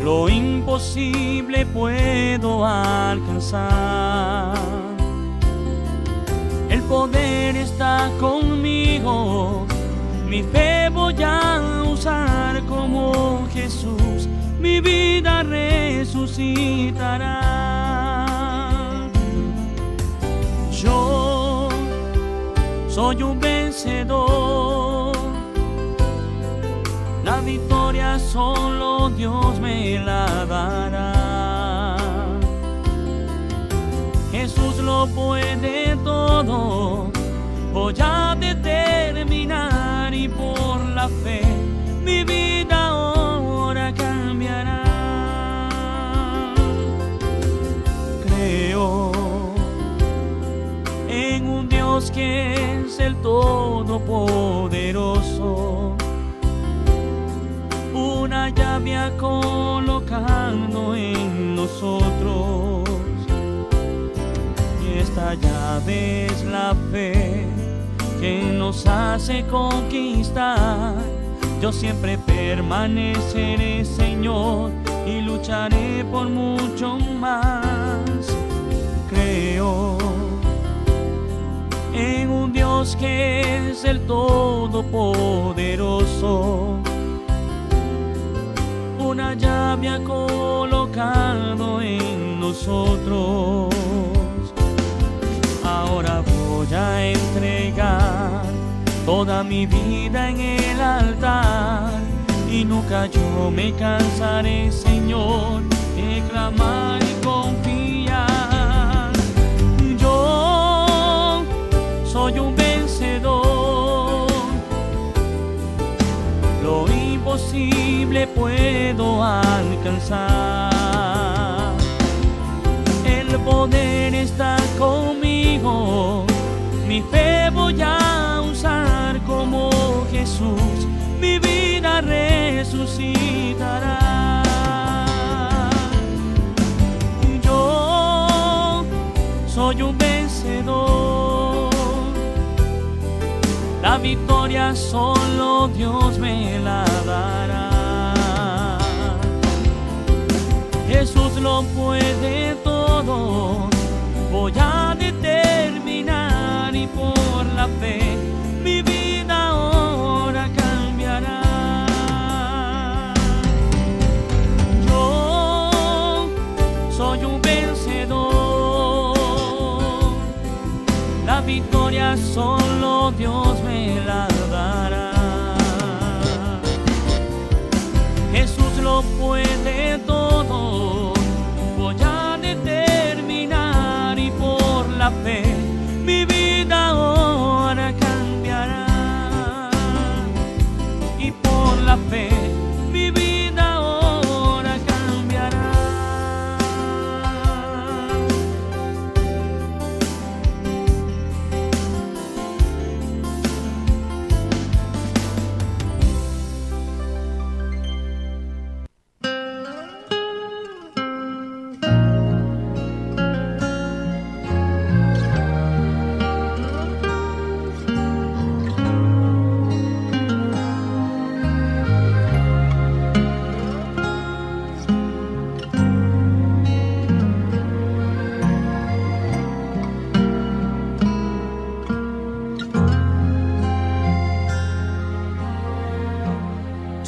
Lo imposible puedo alcanzar. El poder está conmigo, mi fe voy a usar como Jesús, mi vida resucitará. Yo soy un vencedor. La victoria solo Dios me la dará. Jesús lo puede todo. Voy a determinar y por la fe mi vida ahora cambiará. Creo en un Dios que es el Todopoderoso. Una llave ha colocado en nosotros. Y esta llave es la fe que nos hace conquistar. Yo siempre permaneceré, Señor, y lucharé por mucho más. Creo en un Dios que es el Todopoderoso. Una llave ha colocado en nosotros. Ahora voy a entregar toda mi vida en el altar y nunca yo me cansaré, Señor, de clamar y confiar. Yo soy un vencedor. Lo imposible puedo alcanzar. El poder está conmigo. Mi fe voy a usar como Jesús. Mi vida resucitará. Yo soy un vencedor. La victoria solo Dios me la dará. Jesús lo puede todo. Voy a determinar y por la fe mi vida ahora cambiará. Yo soy un vencedor. La victoria solo Dios me la dará. Jesús lo puede todo. Voy a determinar y por la fe mi vida ahora cambiará. Y por la fe mi vida ahora cambiará.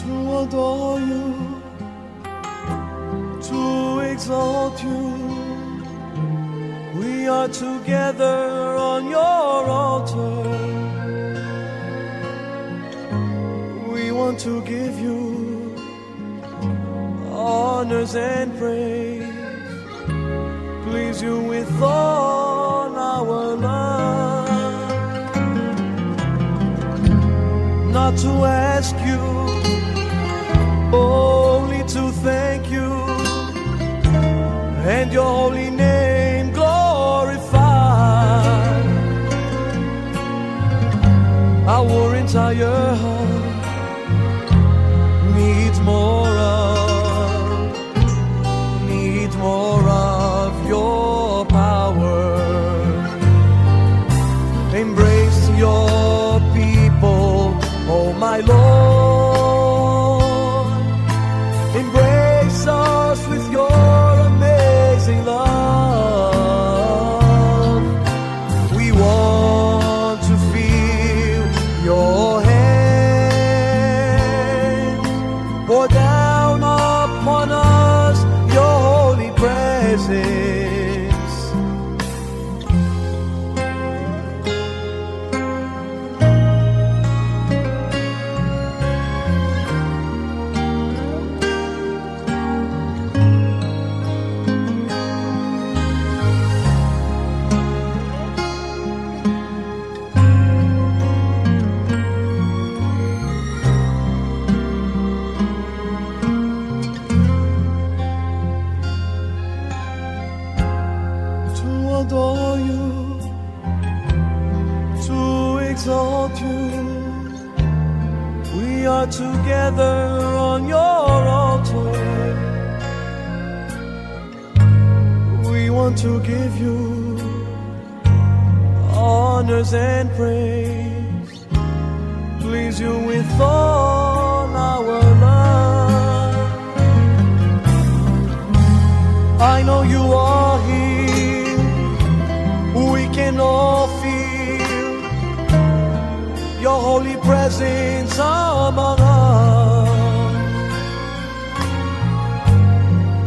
To adore you, to exalt you. We are together on your altar. We want to give you honors and praise. Please you with all our love. Not to ask you, only to thank you and your holy name glorify. Our entire heart needs more of, needs more of your power. Embrace your people, oh my Lord. Embrace us. us with your amazing love. We want to feel your hand. Pour down upon us your holy presence. To adore you, to exalt you. We are together on your altar. We want to give you honors and praise. Please you with all our love. I know you are here. We can all feel your holy presence among us.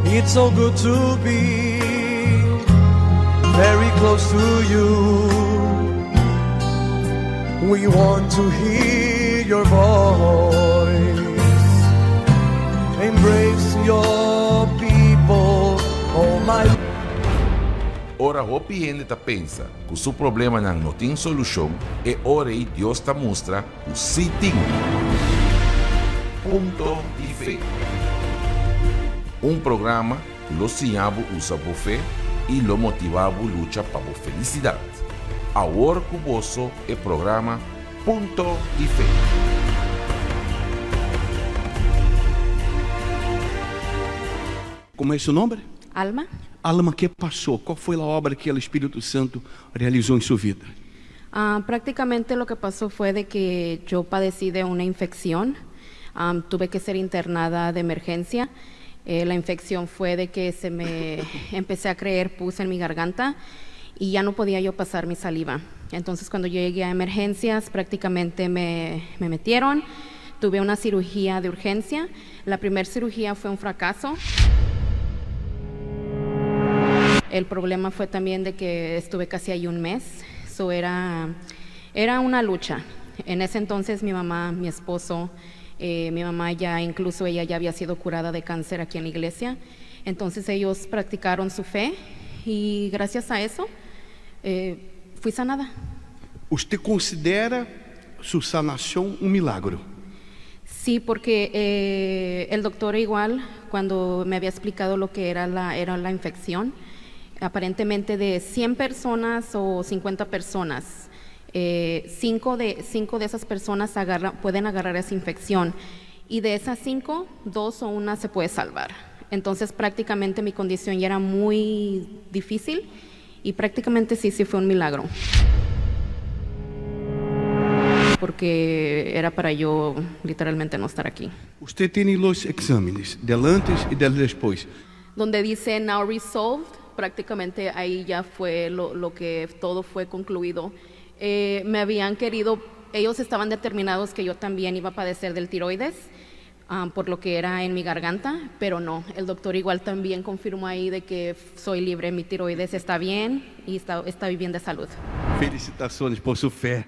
It's so good to be very close to you. We want to hear your voice. Embrace your people, oh my. Ora hopi hende ta pensa ku su problemanan no tin solushon, e ora ei Dios ta mustra ku sí tin. Punto di Fe. Un programa ku lo siña bo usa bo fe i lo motivá bo lucha pa bo felisidat. Awor ku boso e programa Punto di Fe. Como é seu nome? Alma. Alma, que passou? Qual foi a obra que o Espírito Santo realizou em sua vida? Ah, prácticamente lo que pasó fue de que yo padecí de una infección. Tuve que ser internada de emergencia. La infección fue de que se me empecé a creer pus en mi garganta y ya no podía yo pasar mi saliva. Entonces, cuando yo llegué a emergencias, prácticamente me metieron. Tuve una cirugía de urgencia. La primera cirugía fue un fracaso. El problema fue también de que estuve casi ahí un mes. Eso era una lucha. En ese entonces mi mamá, mi esposo, mi mamá ya incluso ella ya había sido curada de cáncer aquí en la iglesia. Entonces ellos practicaron su fe y gracias a eso fui sanada. Você considera sua sanação um milagre? Sí, porque el doctor igual, cuando me había explicado lo que era la infección, aparentemente de 100 personas o 50 personas, cinco de esas personas pueden agarrar esa infección y de esas cinco, dos o una se puede salvar. Entonces prácticamente mi condición ya era muy difícil y prácticamente sí, sí fue un milagro. Porque era para yo literalmente no estar aquí. Você tem os exames del antes e del depois. Donde dice "now resolved", prácticamente ahí ya fue lo que todo fue concluido. Me habían querido, ellos estaban determinados que yo también iba a padecer del tiroides, por lo que era en mi garganta, pero no, el doctor igual también confirmó ahí de que soy libre, mi tiroides está bien y está bien de salud. Felicitações por sua fé.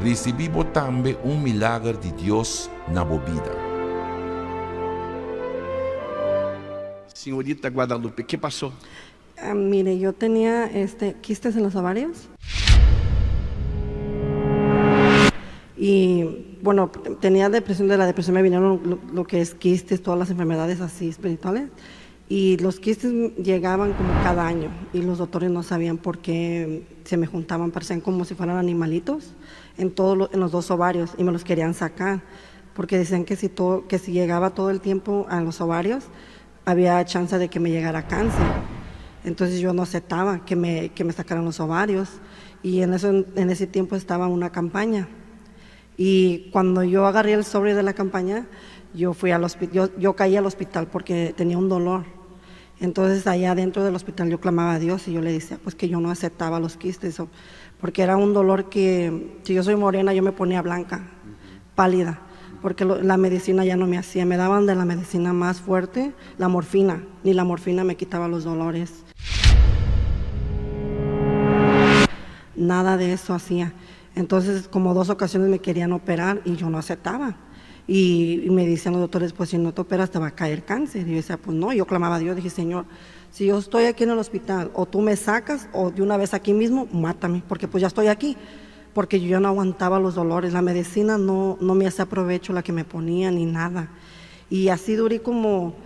Risibí bo tambe un milager di Dios na bo bida. Senhorita Guadalupe, que passou? Ah, mire, yo tenía quistes en los ovarios. Y bueno, tenía depresión, de la depresión me vinieron lo que es quistes, todas las enfermedades así espirituales. Y los quistes llegaban como cada año y los doctores no sabían por qué se me juntaban, parecían como si fueran animalitos en los dos ovarios y me los querían sacar porque decían que si llegaba todo el tiempo a los ovarios había chance de que me llegara cáncer. Entonces yo no aceptaba que me sacaran los ovarios y en ese tiempo estaba una campaña. Y cuando yo agarré el sobre de la campaña, yo fui al hospital, yo, yo caí al hospital porque tenía un dolor. Entonces allá dentro del hospital yo clamaba a Dios y yo le decía pues que yo no aceptaba los quistes, porque era un dolor que si yo soy morena yo me ponía blanca, pálida, porque la medicina ya no me hacía, me daban de la medicina más fuerte, la morfina, ni la morfina me quitaba los dolores. Nada de eso hacía. Entonces, como dos ocasiones me querían operar y yo no aceptaba. Y me decían los doctores, pues si no te operas te va a caer cáncer. Y yo decía, pues no, yo clamaba a Dios, dije, Señor, si yo estoy aquí en el hospital, o tú me sacas, o de una vez aquí mismo, mátame, porque pues ya estoy aquí. Porque yo ya no aguantaba los dolores, la medicina no, no me hacía provecho la que me ponía ni nada. Y así duré como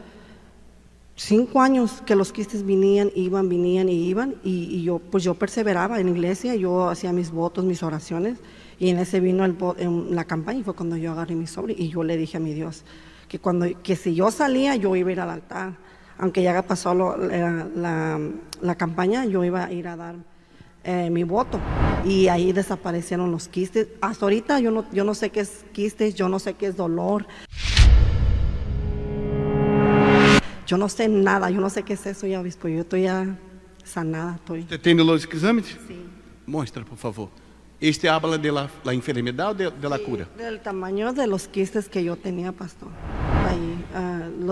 5 años que los quistes venían, iban, venían y iban, y yo pues yo perseveraba en la iglesia, yo hacía mis votos, mis oraciones, y en ese vino el, en la campaña y fue cuando yo agarré mi sobre y yo le dije a mi Dios que cuando que si yo salía yo iba a ir al altar, aunque ya haya pasado la campaña, yo iba a ir a dar mi voto. Y ahí desaparecieron los quistes. Hasta ahorita yo no sé qué es quistes, yo no sé qué es dolor. Yo no sé nada, yo no sé qué es eso ya, obispo. Yo estoy ya sanada, estoy. Você tem los exames? Sí. Mostra, por favor. Este habla de la enfermedad o de la cura? Del tamaño de los quistes que yo tenía, pastor. Ahí,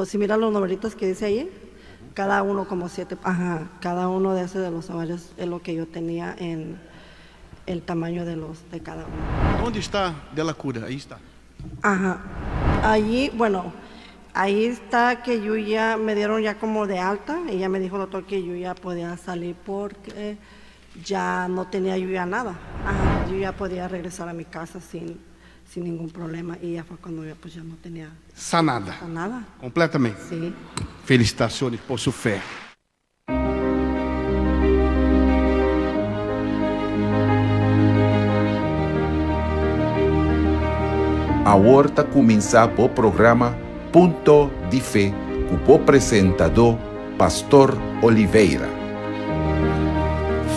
si mira los numeritos que dice ahí, cada uno como siete, ajá, cada uno de esos de los ovarios es lo que yo tenía en el tamaño de los de cada uno. Onde está de la cura? Aí está. Ajá. Allí, bueno, ahí está que yo ya me dieron ya como de alta y ya me dijo el doctor que yo ya podía salir porque ya no tenía yo ya nada. Ajá, yo ya podía regresar a mi casa sin ningún problema y ya fue cuando yo pues ya no tenía Sanada. Nada. Completamente. Sí. Felicitações por sua fé. Awor ta kuminsá e programa Punto di Fe ku e presentadó Pastor Oliveira.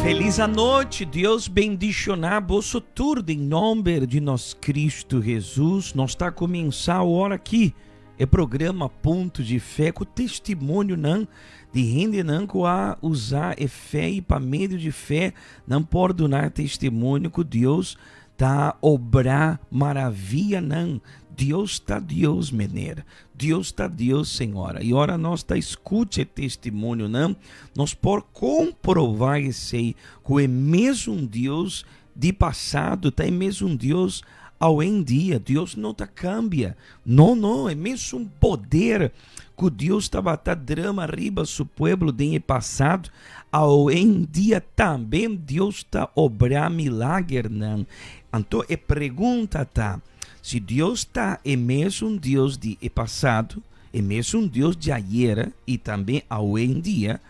Felis anochi, Dios bendishoná boso tur den nòmber di nos Kristu Hesus. Nos ta kuminsá awor aki e programa Punto di Fe ku testimonionan di hendenan ku a usa e fe i pa medio di fe nan por duna testimonio ku Dios ta obra maravianan. Dios ta Dios, mener. Dios ta Dios, señora. I ora nos ta skucha testimonionan, nos por komprobá esei ku e mesun Dios di pasado, ta e mesun Dios awendia. Dios no ta kambia. No, e mesun poder ku Dios tabata drama riba su pueblo den pasado. Awendia tambe Dios ta obra milagernan. Anto, e pregunta ta, si Dios ta e mesun Dios di pasado, e mesun Dios di ayera i tambe awendia,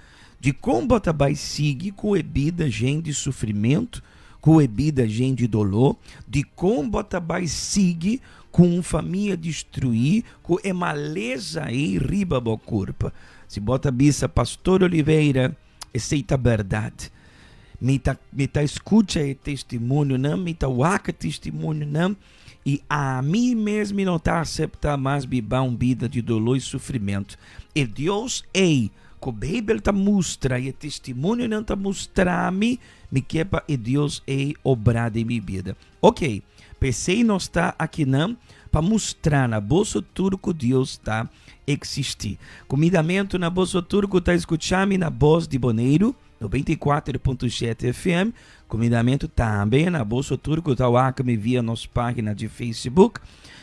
di kon bo ta bai sigui ku e bida yen di sufrimentu, ku e bida yen di doló, di kon bo ta bai sigui ku un famia destruí, ku e malesa ei riba bo kurpa? Si bo ta bisa, Pastor Oliveira, esei ta berdat. Mi ta skucha e testimonionan, mi ta wak testimonionan, i ami mes no ta aseptá mas biba un bida di doló i sufrimentu. I Dios ei, ku Beibel ta mustra i e testimonionan ta mustra mi, mi ke pa e Dios ei obra den mi bida. Ok, p'esei nos ta akinan pa mustra na boso tur ku Dios ta eksistí. Kumindamentu na boso tur ku ta skucha mi na Bos di Boneiru, 94.7 FM. Kumindamentu tambe na boso tur ku ta wak mi via nos página di Facebook.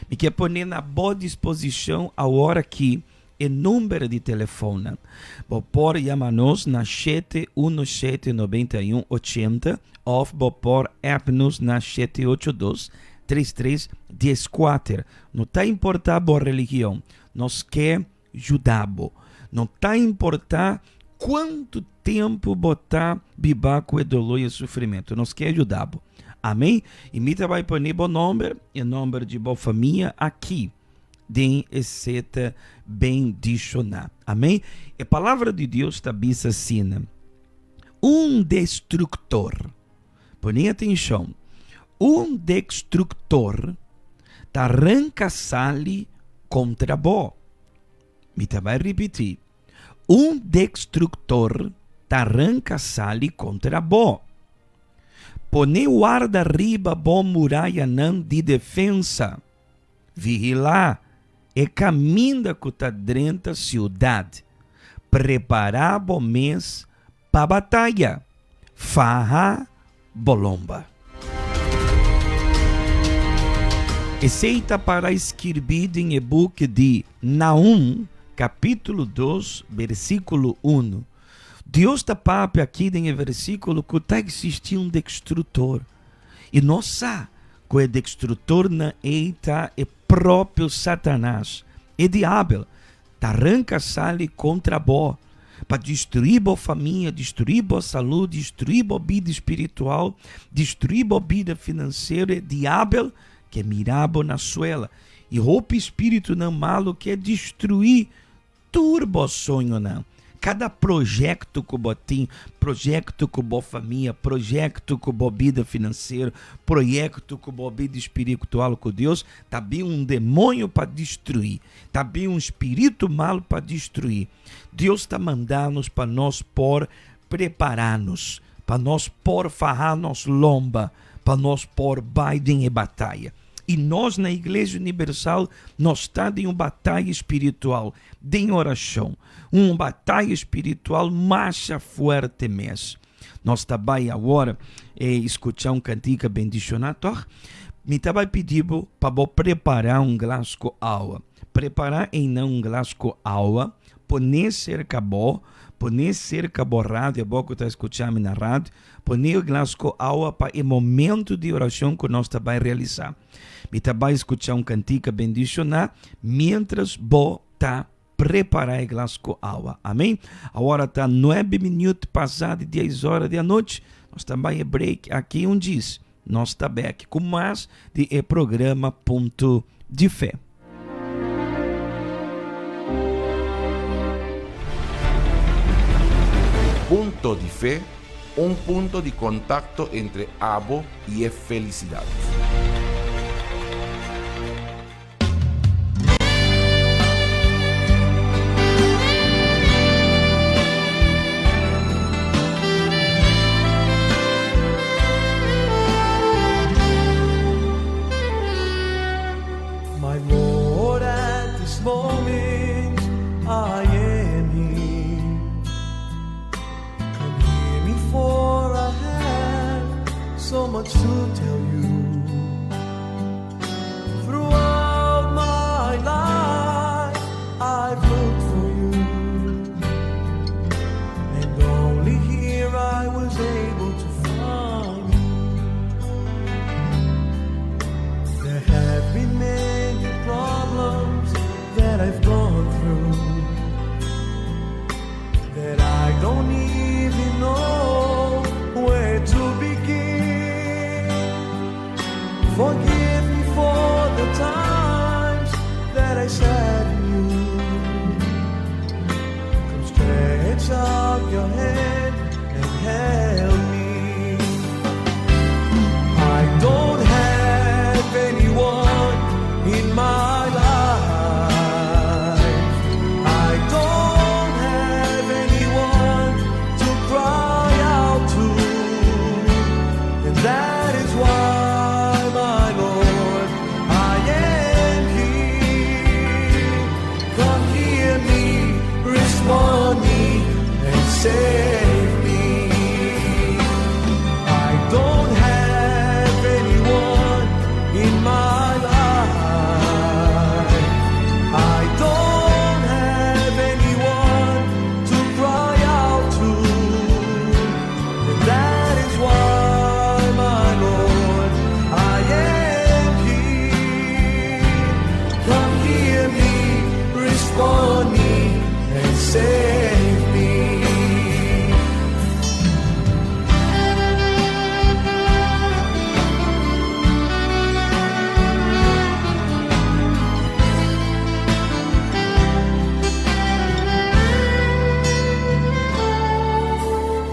Mi ke pone na bo disposishon awor aki e number di telefòn. Bo por yama nos na 717 91 80 òf bo por app nos na 782 3314. No ta importá bo religion, nos ke yuda bo. No ta importá kuantu tempu bo ta biba ku doló i sufrimentu, nos ke yuda bo. Amèn? I mi bai pone bo nòmber i nòmber di bo famia aki den e seta bendishoná. Amèn? E palabra di Dios ta bisa asina, un destruktor, pone atenshon, un destruktor. ta ranka sali kontra bo. Mi ta bai ripití, Un destruktor ta ranka sali kontra bo. Pone warda riba bo murayanan di defensa. Vigilá e kaminda ku ta drenta siudat. Prepará bo mes pa bataya. Faha bo lomba. Esei ta para skirbí den e buki di Nahum, kapítulo dos, versíkulo unu. Dios ta papia aki den e versíkulo ku ta eksistí un destruktor. I nos sa ku e destruktornan ei ta e propio Satanas, e Diabel, ta ranka sali kontra bo pa destruí bo famia, destruí bo salú, destruí bo bida spiritual, destruí bo bida finansiero. E Diabel ke mira bo na suela. I hopi spiritunan malu ke destruí Tur bo soñonan, kada proyekto ku bo tin, proyekto ku bo famia, proyekto ku bo bida finansiero, proyekto ku bo bida spiritual ku Dios, ta bin un demoño pa destruí, ta bin un spiritu mal pa destruí. Dios ta manda nos pa nos por prepará nos, pa nos por faha nos lomba, pa nos por bai den e bataya. I nos na Iglesia Unibersal nos ta den un bataya spiritual, den orashon. Un bataya spiritual masha fuerte mes. Nos ta bai awor e skucha un kantika bendishoná, tòg? Mi ta bai pidi bo pa bo prepará un glas ku awa. Prepará einan un glas ku awa, pon'é serka bo, pon'é serka bo radio, abo ku ta skucha mi na radio. Pone e glas ku awa pa e momento di orashon ku nos ta bai realisá. Mi ta bai skuchá un kantika bendishoná miéntras bo ta prepará e glas ku awa. Amén. Awor ta nuebe minüt pasá di dies ora di anochi. Nos ta bai e break aki un djis. Nos ta bèk ku mas di e programa Punto di Fe. Punto di Fe, un punto di kontakto entre abo i e felisidat. My Lord, at this moment I am here. Come hear me, for I have so much to tell you. Throughout my life I've looked for you, and only here I was able to find you. There have been many problems that I've gone through that I don't even know where to begin. Forgive me for the times that I saddened you. Come stretch out your hand and help me. I don't have anyone in my life. I don't have anyone to cry out to. And that is why, my Lord, I am here. Come hear me, respond me, and save me. I don't have anyone in my life. I don't have anyone to cry out to. And that is why, my Lord, I am here. Come hear me, respond me, and save me.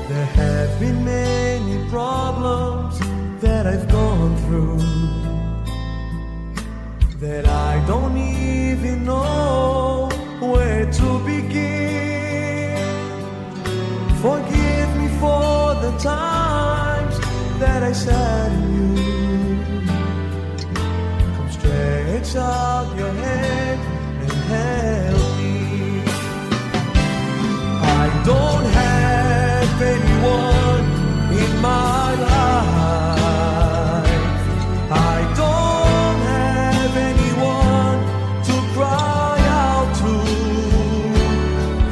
There have been many problems that I've gone through I don't even know where to begin. Forgive me for the times that I saddened you. Come stretch out your hand and help me. I don't have anyone in my life. I don't have anyone to cry out to.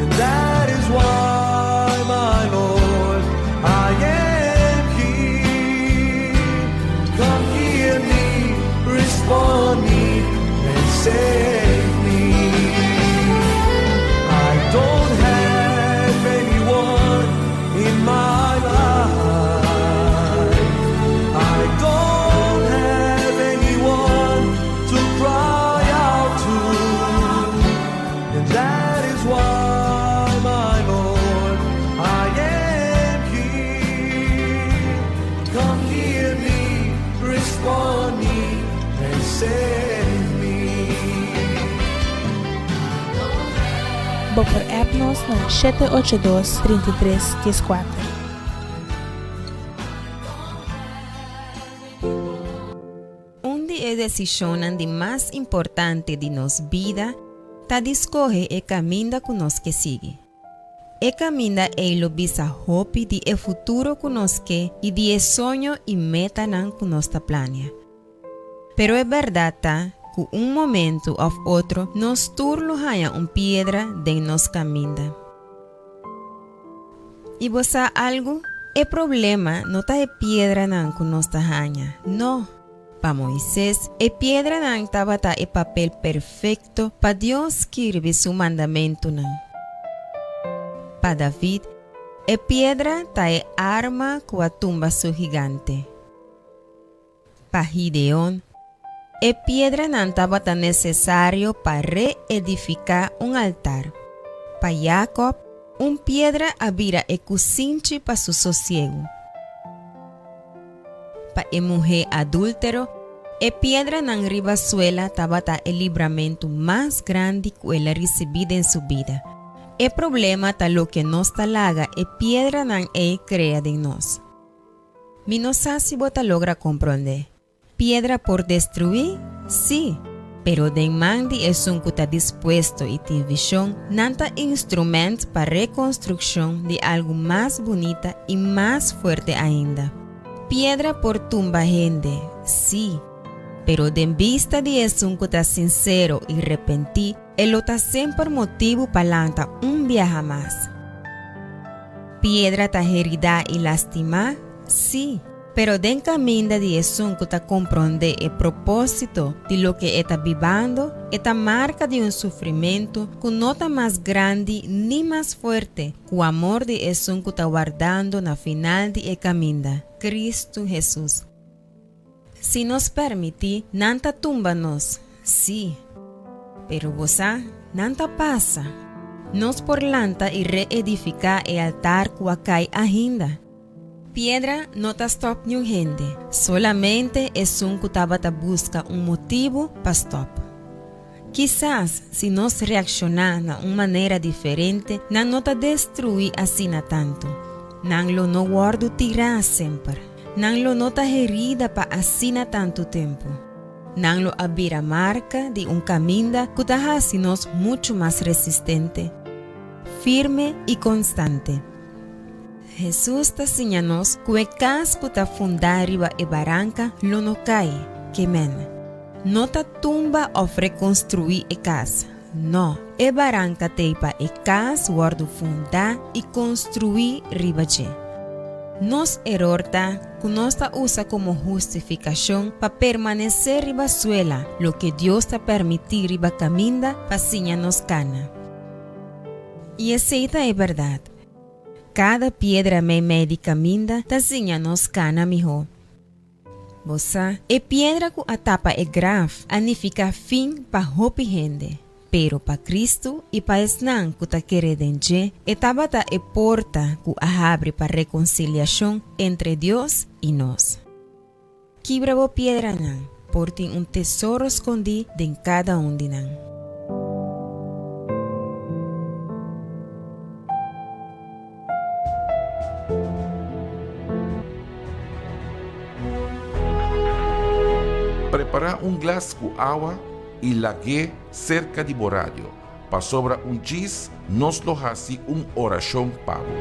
And that is why, my Lord, I am here. Come hear me, respond me, and save me. I don't have anyone in my life. I don't have anyone to cry out to. And that is why, my Lord, I am here. Come hear me, respond me, and save me. Bo por app nos na 782 33 14. Un di e desishonnan di mas importante di nos bida ta di skohe e kaminda ku nos ke sigui. E kaminda ei lo bisa hopi di e futuro ku nos ke i di e soño i metanan ku nos ta plania. Pero e bèrdat ta ku un momentu òf otro nos tur lo haña un piedra den nos kaminda. I bo sa algu? E problema no ta e piedranan ku nos ta haña, no. Pa Moises, e piedranan tabata e papel perfekto pa Dios skirbi su mandamentunan. Pa David, e piedra ta e arma ku a tumba su gigante. Pa Gideon, e piedranan tabata nesesario pa reedifiká un altar. Pa Jakòb, un piedra a bira e kusinchi pa su sosiegu. Pa e muhé adúltero, e piedranan riba suela tabata e libramentu mas grandi ku el a risibí den su bida. E problema ta loke nos ta laga e piedranan ei krea den nos. Mi no sa si bo ta logra komprondé. Piedra por destruí? Sí, pero den man di esun ku ta dispuesto i tin vishon, nan ta instrument pa rekonstrukshon di algu mas bunita i mas fuerte ainda. Piedra por tumba hende? Sí, pero den bista di esun ku ta sinsero i repentí, e lo ta semper motibu pa lanta un biaha mas. Piedra ta heridá i lastimá? Sí, pero den kaminda di esun ku ta komprondé e propósito di loke e ta bibando, e ta marka di un sufrimentu ku no ta mas grandi ni mas fuerte ku amor di esun ku ta wardando na final di e kaminda, Kristu Hesus. Si nos permití, nan ta tumba nos, sí. Pero bo sa, nan ta pasa. Nos por lanta i reedifiká e altar ku a kai ainda. Piedra no ta stòp niun hende, solamente esun ku tabata buska un motibu pa stòp. Kisas si nos reakshoná na un manera diferente, nan no ta destruí asina tantu. Nan lo no wòrdu tirá semper. Nan lo no ta herida pa asina tantu tempu. Nan lo a bira marka di un kaminda ku ta hasi nos muchu mas resistente, firme i konstante. Hesus ta siña nos ku e kas ku ta fundá riba e baranka lo no kai, ke men. No ta tumba òf rekonstruí e kas. No, e baranka t'ei pa e kas wòrdu fundá i konstruí riba dje. Nos eror ta ku nos ta usa komo hustifikashon pa permanesé riba suela loke Dios ta permití riba kaminda pa siña nos kana. I esei ta e bèrdat. Kada piedra meimei di kaminda ta siña nos kana mihó. Bo sa, e piedra ku a tapa e graf a nifiká fin pa hopi hende. Pero pa Kristu i pa esnan ku ta kere den dje, e tabata e porta ku a habri pa rekonsiliashon entre Dios i nos. Kibra bo piedranan. Por tin un tesoro skondí den kada un di nan. Prepará un glas ku awa i lag'é serka di bo radio, pasobra un djis nos lo hasi un orashon pa bo.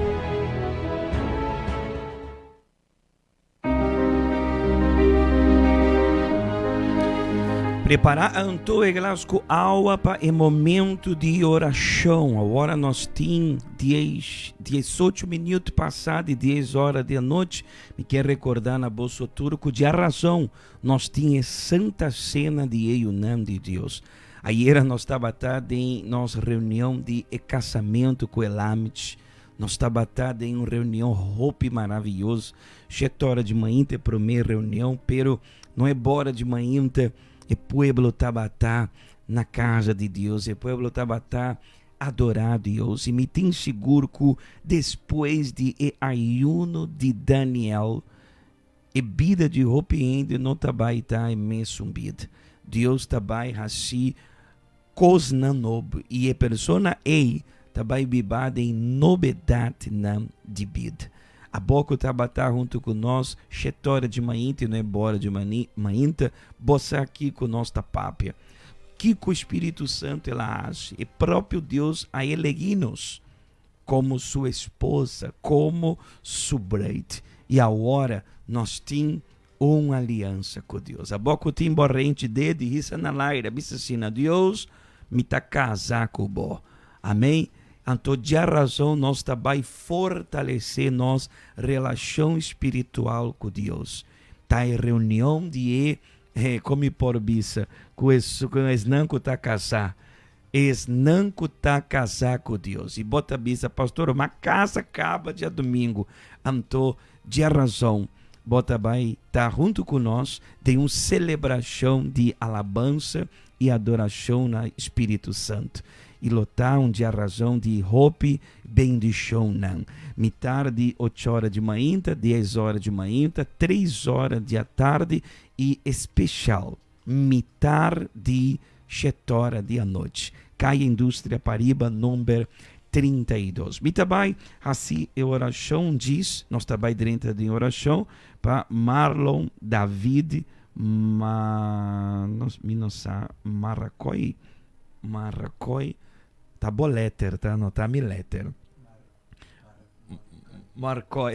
Prepará anto e glas ku awa pa e momento di orashon. Awor nos tin dies, diesocho minuut pasá di dies ora di anochi. Mi kier rekordá na boso tur ku djarason nos tin e Santa Sena di e Yunan di Dios. Ayera nos tabata den nos reunion di e kasamentu ku e Lamich. Nos tabata den un reunion hopi maraviyoso. Shete ora di mainta e prome reunion, pero no e bora di mainta e pueblo tabata na casa di Dios, e pueblo tabata adora Dios. Y mi tin sigur cu despues di e ayuno di Daniel, e bida di hopi hende no ta bay ta e mesun bida. Dios ta bay haci Kosnan nobo i e persona ei ta bai biba den nobedatnan di bida. Abo ku tabata huntu ku nos shete ora di mainta i nuebe ora di mainta, bo sa kiko nos ta papia. Kiko Spiritu Santu el a hasi? E propio Dios a elegí nos komo su esposa, komo su bruid. I awor nos tin Un aliansa ku Dios. Abo ku tin bo renchi dedi hisa na laira, bisa asina, Dios, mi ta kasa ku bo. Amén. Anto djarazon nos ta bai fortalesé nos relashon spiritual ku Dios. Ta e reunion di e, kon mi por bisa, ku esnan ku ta kasá. Esnan ku ta kasá ku Dios. I bo ta bisa, Pastor, ma kasa kaba djadumingu. Anto, djarazon, bo ta bai ta huntu ku nos den un selebrashon di alabansa i adorashon na Spiritu Santu. I lo ta un djarazon di hopi bendishonnan. Mitar di ochora di mainta, dies ora di mainta, tres ora di atardi i espeshal mitar di shet'ora di anochi. Kaya Industria pariba number 32. Mi ta bai hasi e orashon djis, nos ta bai drenta den orashon pa Marlon David ma mi no sa Maracoi Maracoi ta bo letter ta no ta mi letter. Marcoy.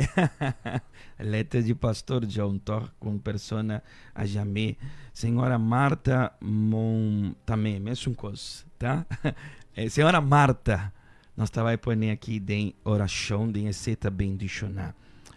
Letra di Pastor John toch con persona a jamé. Senhora Marta Mon tambe mesun cos, ta? Eh, Senhora Marta, nos ta bai pone aki den oracion den esey ta bendiciona.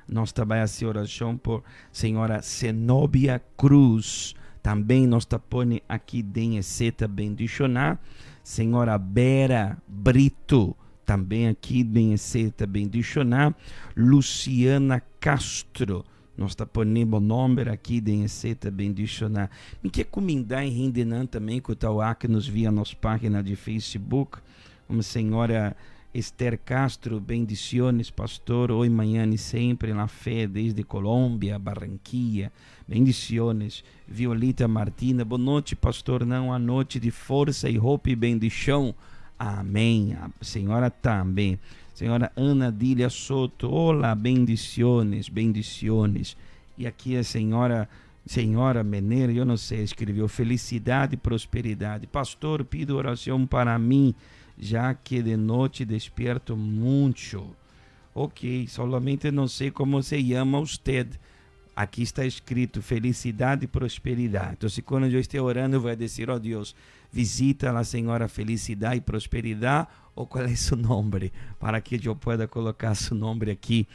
Nos ta bai haci oracion por Senhora Zenobia Cruz, tambe nos ta pone aki den esey ta bendiciona. Senhora Bera Brito, Tambe aki den esei ta bendishoná Luciana Castro. Nos ta pone bo nomber aki den esei ta bendishoná. Mi ke kumindá e hendenan tambe ku ta wak nos via nos página di Facebook. Como señora Esther Castro, bendiciones pastor, hoy, mañana y siempre en la fe desde Colombia, Barranquilla. Bendiciones. Violita Martina, bo nochi pastornan, un anochi di forsa y hopi bendicion. Amen. Señora tambe. Señora Ana Dilia Soto, hola, bendiciones, bendiciones. Y aki e señora, señora, meneer, yo no sé, escribió felicidad y prosperidad. Pastor, pido oración para mí, ya que de noche despierto mucho. Ok, solamente no sé como se llama usted. Aqui está escrito felicidade e prosperidade. Então, se quando eu estiver orando, eu vou dizer, oh Deus, visita a senhora felicidade e prosperidade, ou qual é seu nome, para que eu pueda colocar seu nome aqui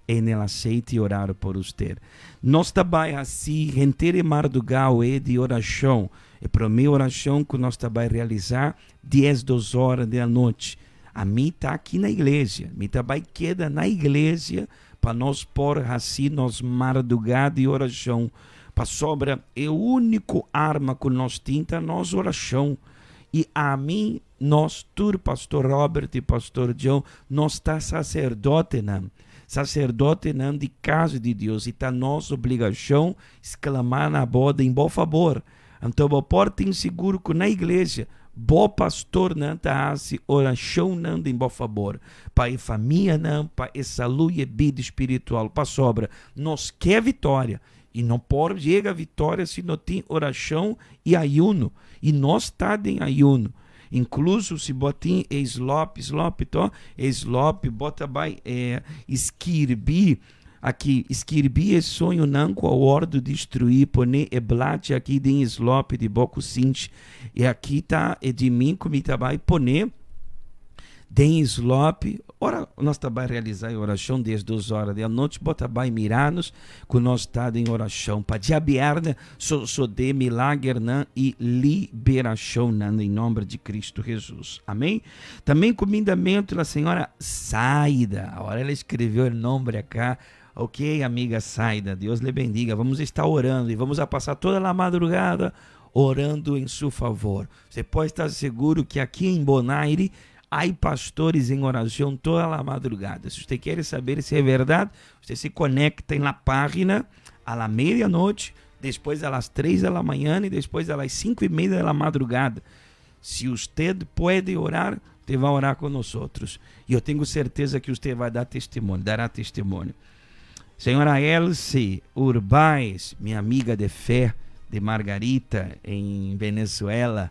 en el aceite e orar por usted. Nós também assim, gente madrugada é de oração. É para mim oração que nós também realizar 10, 2 horas da noite. A mim está aqui na igreja, mi também queda na igreja pa nos por hasi nos mardugá di orashon, pasobra e úniko arma ku nos tin ta nos orashon. I ami, nos tur, Pastor Robert i Pastor Joe, nos ta saserdotenan. Saserdotenan di kas di Dios, i ta nos obligashon sklamá na bo den bo fabor. Anto bo por tin sigur ku na iglesia bo pastornan ta hasi orashonnan den bo fabor, pa e famianan, pa e salú i e bida spiritual. Pasobra nos ke vitoria, i no por yega vitoria si no tin orashon i ayuno. I nos ta den ayuno. Inkluso si bo tin e slòp, slòp to, e slòp bo ta bai skirbi aki, skirbi e soñonan ku a wòrdu destruí, pone e blachi aki den e slòp di bo kusinchi. E aki ta e di mi ku mi ta bai pone den e slòp. Ora nos ta bai realisá e orashon diesdos ora di anochi, bo ta bai mira nos ku nos ta den orashon pa djabièrnè. Sosodé milagernan i liberashonnan den nòmber di Kristu Hesus. Amén. Tamben kumindamentu la señora Saida. Awor ela escreveu el nombre acá. Ok, amiga Saida, Dios le bendiga. Vamos estar orando e vamos a passar toda a madrugada orando em seu favor. Você pode estar seguro que aqui em Bonaire há pastores em oração toda a madrugada. Se você quer saber se é verdade, você se conecta na página a la meia-noite, depois a las 3 da manhã e depois a las 5 e meia da madrugada. Se você pode orar, você vai orar com nós. E eu tenho certeza que você vai dar testemunho, dará testemunho. Senhora Elsie Urbais, minha amiga de fé de Margarita, em Venezuela,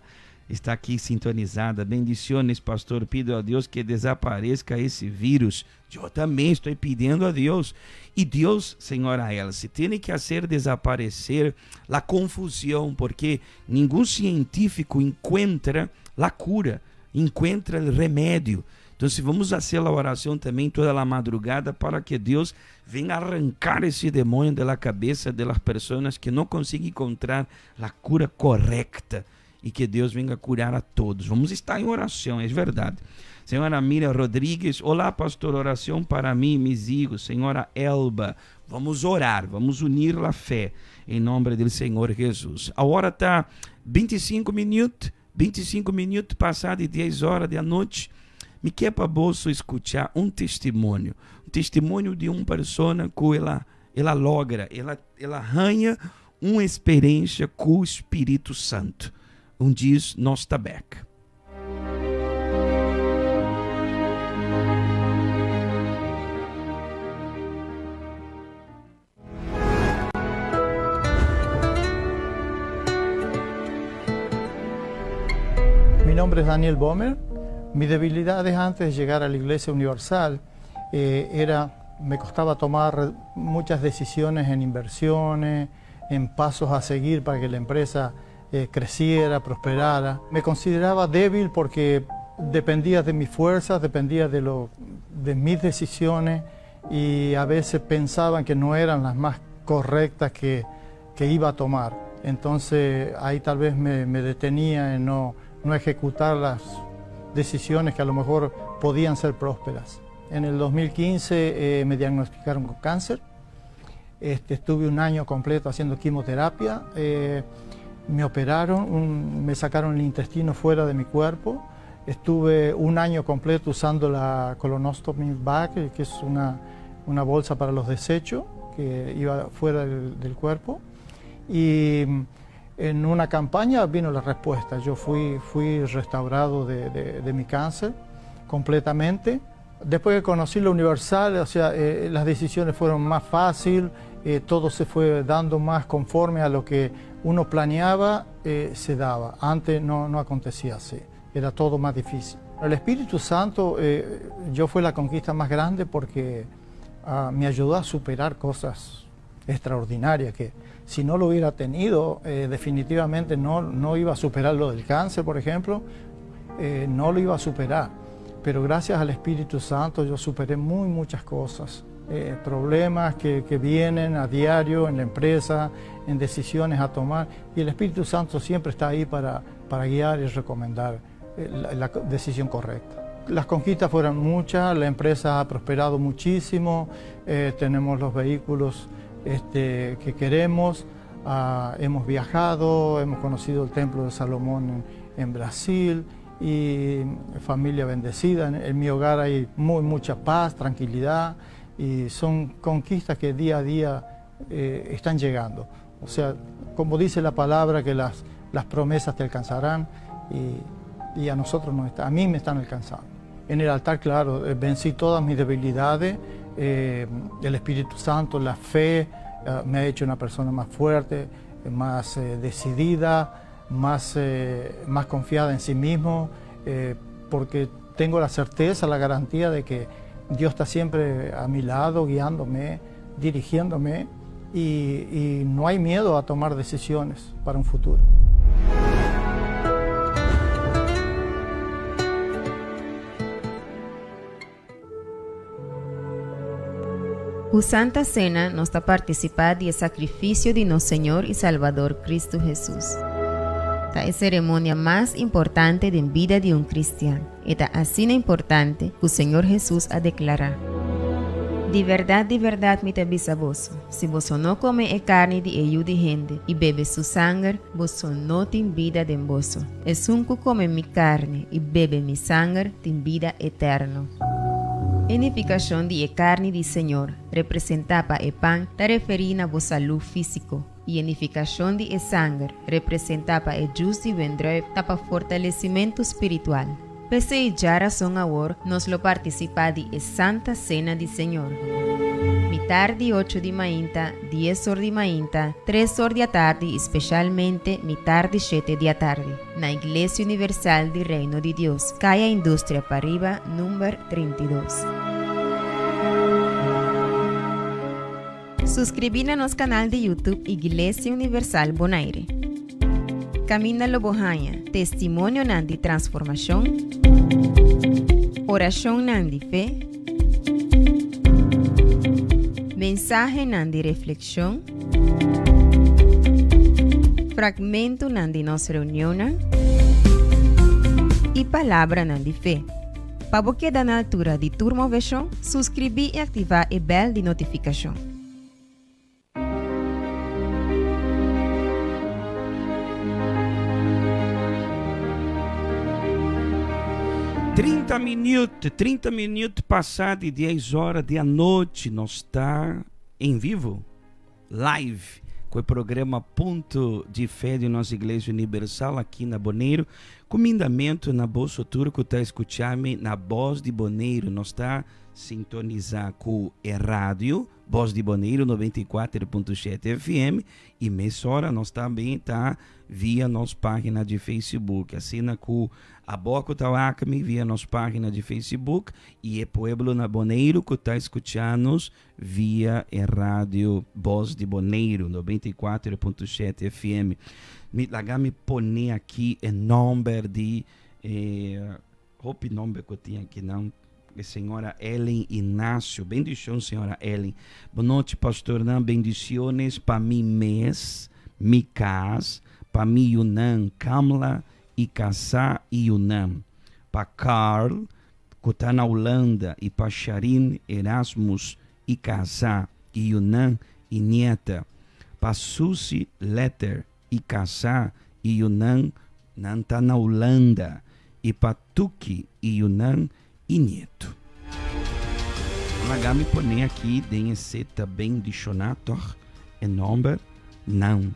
está aqui sintonizada. Bendiciones, pastor. Pido a Deus que desapareça esse vírus. Eu também estou pedindo a Deus. E Deus, senhora Elsie, tem que fazer desaparecer a confusão, porque nenhum científico encontra a cura, encontra o remédio. Então, se vamos fazer a oração também toda a madrugada para que Deus venha arrancar esse demônio da cabeça das pessoas que não conseguem encontrar a cura correta e que Deus venha curar a todos. Vamos estar em oração, é verdade. Senhora Miriam Rodrigues, olá pastor, oração para mim e mis hijos. Senhora Elba, vamos orar, vamos unir a fé em nome do Senhor Jesus. A hora está 25 minutos, 25 minutos passado e 10 horas da noite. Mi ke pa boso escutar um testemunho, um testemunho de uma pessoa que ela logra, ela arranha uma experiência com o Espírito Santo. Um diz nós tabec. Mi nombre es Daniel Bomer. Mi debilidades antes de llegar a la Iglesia Universal era, me costaba tomar muchas decisiones en inversiones, en pasos a seguir para que la empresa creciera, prosperara. Me consideraba débil porque dependía de mis fuerzas, dependía de mis decisiones y a veces pensaban que no eran las más correctas que iba a tomar. Entonces ahí tal vez me detenía en no ejecutar las decisiones que a lo mejor podían ser prósperas. En el 2015 me diagnosticaron con cáncer. Estuve un año completo haciendo quimioterapia. Me operaron, me sacaron el intestino fuera de mi cuerpo. Estuve un año completo usando la colonostomía bag, que es una bolsa para los desechos que iba fuera del cuerpo. Y en una campaña vino la respuesta. Yo fui restaurado de mi cáncer completamente. Después que conocí lo universal, o sea, las decisiones fueron más fáciles, todo se fue dando más conforme a lo que uno planeaba, se daba. Antes no acontecía así, era todo más difícil. El Espíritu Santo, yo fue la conquista más grande porque me ayudó a superar cosas extraordinarias que si no lo hubiera tenido, definitivamente no iba a superar lo del cáncer, por ejemplo, no lo iba a superar. Pero gracias al Espíritu Santo yo superé muy muchas cosas, problemas que vienen a diario en la empresa, en decisiones a tomar, y el Espíritu Santo siempre está ahí para guiar y recomendar la decisión correcta. Las conquistas fueron muchas, la empresa ha prosperado muchísimo, tenemos los vehículos que queremos, hemos viajado, hemos conocido el Templo de Salomón en Brasil y familia bendecida. En mi hogar hay mucha paz, tranquilidad. Y son conquistas que día a día eh, están llegando. O sea, como dice la palabra, que las, las promesas te alcanzarán y, y a nosotros nos está, a mí me están alcanzando. En el altar, claro, eh, vencí todas mis debilidades, eh, el Espíritu Santo, la fe, me ha hecho una persona más fuerte, más decidida, más, más confiada en sí mismo, porque tengo la certeza, la garantía de que Dios está siempre a mi lado, guiándome, dirigiéndome, y, y no hay miedo a tomar decisiones para un futuro. Ku Santa Sena nos ta partisipá di e sakrifisio di nos Señor i Salbador Kristu Hesus. Ta e seremonia mas importante den bida di un kristian. E ta asina importante ku Señor Hesus a deklará, Di bèrdat, di bèrdat mi ta bisa boso, si boso no kome e karni di e Yu di hende i bebe su sanger, boso no tin bida den boso. Esun ku kome mi karni i bebe mi sanger tin bida eterno. E nifikashon di e karni di Señor, representá pa e pan, ta referí na bo salú físiko, i e nifikashon di e sanger, representá pa e djus di wendrùif, ta pa fortalesimentu spiritual. P'esei djarason awor nos lo partisipá di e Santa Sena di Señor. Mitar di ocho di mainta, dies or di mainta, tres or di atardi i speshalmente mitar di shete di atardi, na Iglesia Universal di Reino di Dios, Kaya Industria Pariba, number 32. Suskribí na nos kanal di YouTube Iglesia Universal Bonaire. Kaminda lo bo haña testimonionan di transformashon, orashonnan di fe, mensahenan di reflekshon, fragmentonan di nos reunionnan i palabranan di fe. Pa bo keda na altura di tur moveshon, suskribí i aktivá e bèl di notifikashon. Trinta minuut, trinta minuut pasá di dies ora di anochi, nos ta en vivo. Live ku e programa Punto di Fé di nos Iglesia Unibersal aki na Boneiru. Kumindamentu na boso tur ku ta skucha mi na Bos di Boneiru. Nos ta sintonisá ku e radio Bos di Boneiru 94.7 FM i mesora nos tambe ta via nos página di Facebook. Asina ku abo ku ta wak mi via nos página di Facebook i e pueblo na Boneiru ku ta skucha nos via e radio Bos di Boneiru, 94.7 FM. Mi laga mi pone aki e nomber di e hopi nomber ku tin aki nan. E señora Ellen Ignacio. Bendicion señora Ellen. Bon nochi pastornan, bendiciones pa mi mes, mi kas, pa mi yunan Kamla i kasá i yunan. Pa Carl, ku ta na Hulanda i pa Sharin Erasmus i kasá i yunan i nieta, pa Susie Letter i kasá i yunan nan ta na Hulanda i pa Tuki i yunan i nietu. Laga mi pone aki den e seta bendishoná tòg e nòmber nan,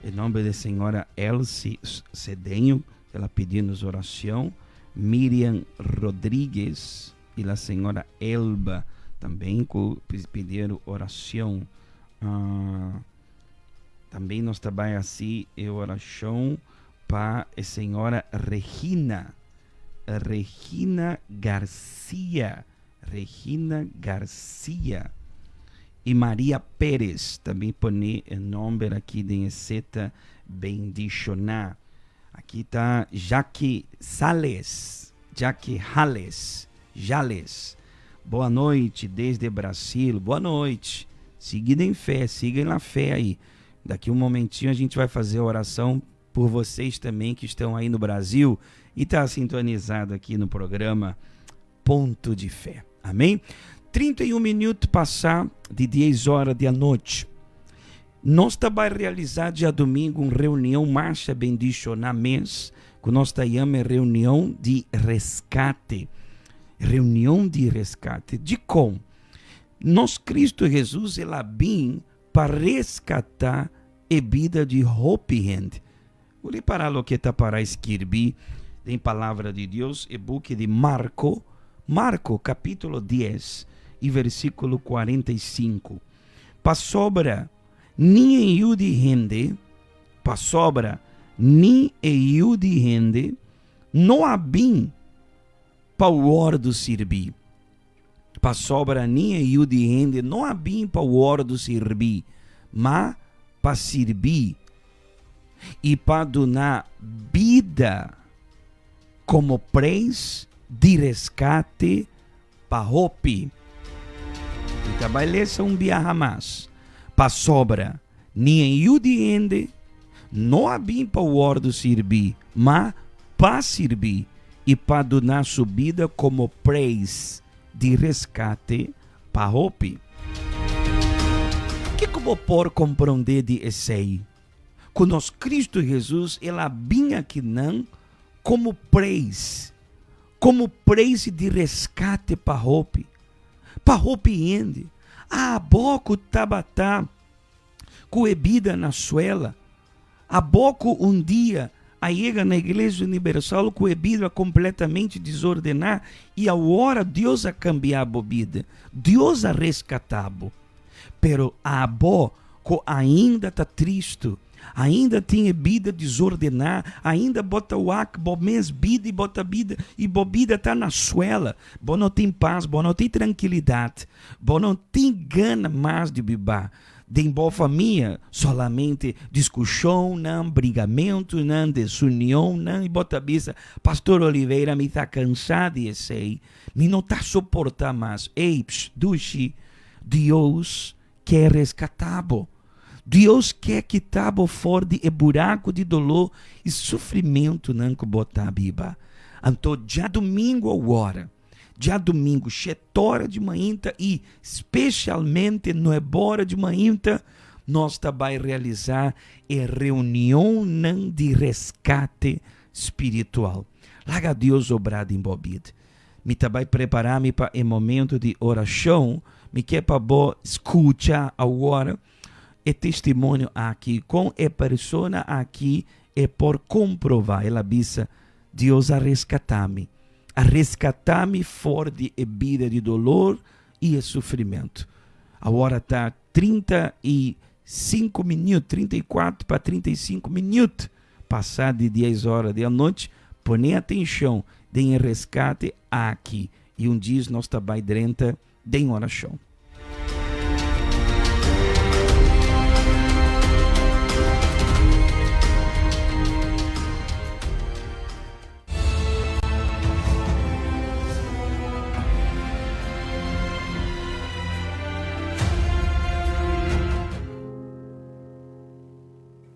e nòmber di señora Elsie Cedeño, el a pidi nos oracion. Miriam Rodriguez y la señora Elba tamben cu pidieron oracion. Uh, tamben nos ta bay haci e oracion pa e señora Regina, Regina Garcia, Regina Garcia y Maria Perez, tambe pone e nomber aki den e seta bendiciona. Aki ta Jackie Sales, Jackie Hales, Jales. Boa noite desde Brasil. Boa noite. Sigui den fé, siga na fé aí. Daqui um momentinho a gente vai fazer a oração por vocês também que estão aí no Brasil e tá sintonizado aqui no programa Ponto de Fé. Amém? 31 minutos passar de 10 horas da noite. Nós tá vai realizar dia domingo uma reunião marcha bendicionar mês, que nós tá chama reunião de rescate. Reunião de rescate. De como? Nos Cristo Jesus el a bin pa rescata e bida di hopi hende. Bo ripara loke ta para skirbi den Palabra di Dios, e buki di Marco, Marco capítulo 10 y versículo 45. Pasobra ni e Yu di hende, pasobra ni e Yu di hende no a bin pa wòrdu sirbí. Pasobra ni e Yu di hende no a bin pa wòrdu sirbí, ma pa sirbí i pa duna bida komo preis di reskate pa hopi. Mi ta bai lesa un biaha mas, Pasobra ni e Yu di hende no a bin pa wòrdu sirbí, ma pa sirbí i pa duna su bida komo preis di reskate pa hopi. Kiko bo por komprondé di esei? Ku nos Kristu Hesus el a bin akinan komo preis, komo preis di reskate pa hopi, pa hopi hende. Abo ku tabata ku e bida na suela. Abo ku un dia a yega na Iglesia Universal ku e bida kompletamente desordená i awor Dios a kambia bo bida. Dios a reskatá bo. Pero abo ku ainda ta tristu, ainda tin e bida desordená, ainda bo ta wak bo mes bida i bo ta bida i bo bida ta na suela, bo no tin pas, bo no tin trankilidat, bo no tin gana mas di biba. Den bo famia solamente diskushonnan, brigamentunan, desunionnan i bo ta bisa, Pastor Oliveira mi ta kansá di esei, mi no ta soportá mas. Ey, psh, dushi, Dios ke reskatá bo. Dios ke kita bo for di e buraku di doló i sufrimentunan ku bo ta biba. Anto djadumingu awor, Djadumingu, shet'ora di mainta i spesialmente nueb'ora di mainta, nos ta bai realisá e reunionnan di reskate spiritual. Laga Dios obrá den bo bida. Mi ta bai prepará mi pa e momento di orashon. Mi ke pa bo skucha awor e testimonio aki, kon e persona aki e por komprová. El a bisa, Dios a reskatá mi. A reskatá mi for di e bida di dolor i e sufrimentu. Awor a ta 35 minüt, 34 pa 35 minüt pasá di dies ora di anochi. Pone atenshon den e reskate aki i un djis nos ta bai drenta den orashon.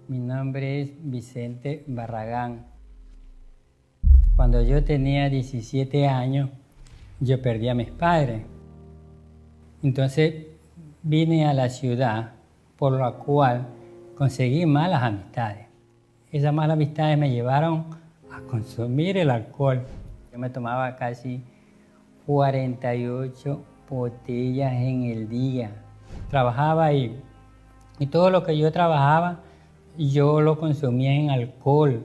Mi nombre es Vicente Barragán. Cuando yo tenía 17 años, yo perdí a mis padres. Entonces vine a la ciudad, por lo cual conseguí malas amistades. Esas malas amistades me llevaron a consumir el alcohol. Yo me tomaba casi 48 botellas en el día. Trabajaba y, y todo lo que yo trabajaba, yo lo consumía en alcohol.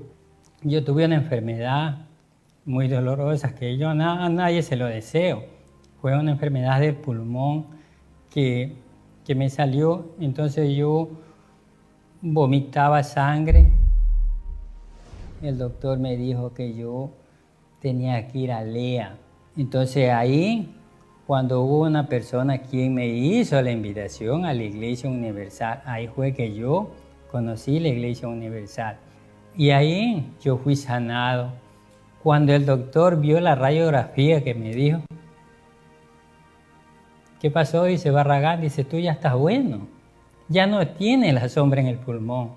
Yo tuve una enfermedad muy dolorosa que yo a nadie se lo deseo. Fue una enfermedad del pulmón que, que me salió. Entonces yo vomitaba sangre. El doctor me dijo que yo tenía que ir a Lea. Entonces ahí, cuando hubo una persona quien me hizo la invitación a la Iglesia Universal, ahí fue que yo conocí la Iglesia Universal. Y ahí yo fui sanado. Cuando el doctor vio la radiografía que me dijo, ¿qué pasó? Dice Barragán, dice, tú ya estás bueno, ya no tienes la sombra en el pulmón.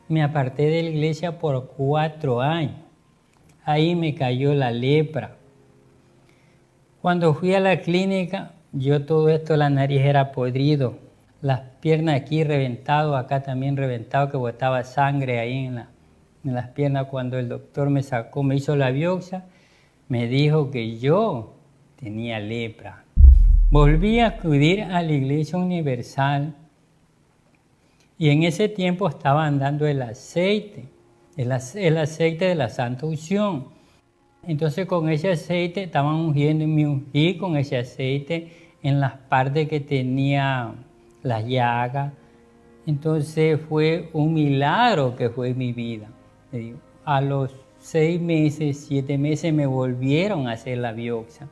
Me aparté de la iglesia por cuatro años. Ahí me cayó la lepra. Cuando fui a la clínica, yo todo esto, la nariz era podrido, las piernas aquí reventado, acá también reventado, que botaba sangre ahí en, la, en las piernas. Cuando el doctor me sacó, me hizo la biopsia, me dijo que yo tenía lepra. Volví a acudir a la Iglesia Universal y en ese tiempo estaban dando el aceite, el, el aceite de la Santa Unción. Entonces con ese aceite estaban ungiendo y me ungí con ese aceite en las partes que tenía las llagas. Entonces fue un milagro que fue mi vida. A los 6 meses, 7 meses me volvieron a hacer la biopsia.